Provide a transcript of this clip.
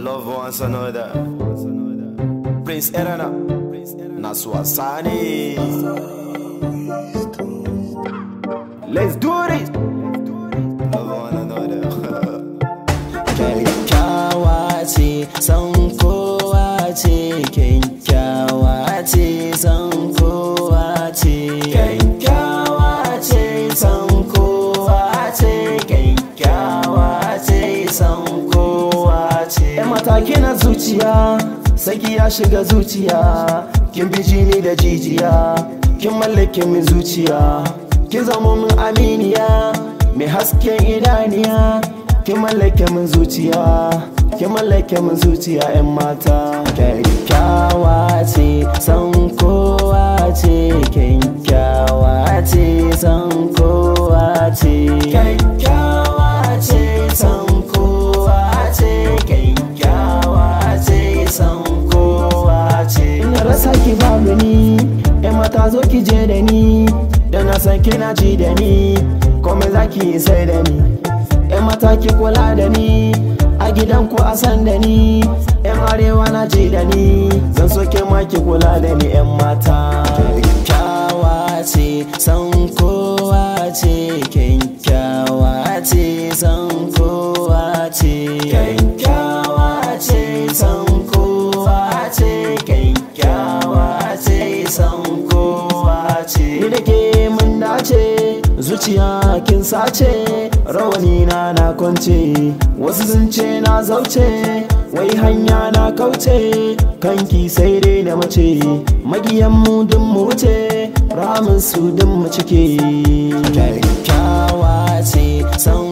Love once another. Prince Erana, Nasu Asani. Let's do this. Love one another. Kyakkyawa ce, san kowa ce, kyakkyawa ce, san kowa ce. Kyakkyawa ce, san kowa ce, kyakkyawa ce, san kowa ce. ‘Yan mataki na zuciya, saki ya shiga zuciya, kin bi jini da jijiya, kin mallake min zuciya, kin zama min aminiya, mai hasken idaniya, kin mallake min zuciya, kin mallake min zuciya ‘yan mata. Kyakkyawa ce, san kowa ce, kyakkyawa ce, san kowa ce. Kyakkyawa ce, san kowa ce, kyakkyawa ce, san kowa ce. Ina rasa ki babu ni, ‘yan mata zo ki je da ni, da na san kina ji da ni, komai za ki yi sai da ni. ‘Yan mata ki kula da ni, a gidan ku a san da ni, ‘yan arewa na ji da ni, zan so ke ma ki kula da ni ‘yan mata. Kyakkyawa ce, san kowa ce, kyakkyawa ce, san kowa ce. Kyakkyawa ce, san kowa ce, kyakkyawa ce, san kowa ce. Ni da ke mun dace, zuciya kin sace, rawani na na kwance, wasu sun ce na zauce, wai hanya na kauce, kanki sai dai na mace, magiyan mu dun mu wuce, ramin su dun mu cike. Kyakkyawa ce, san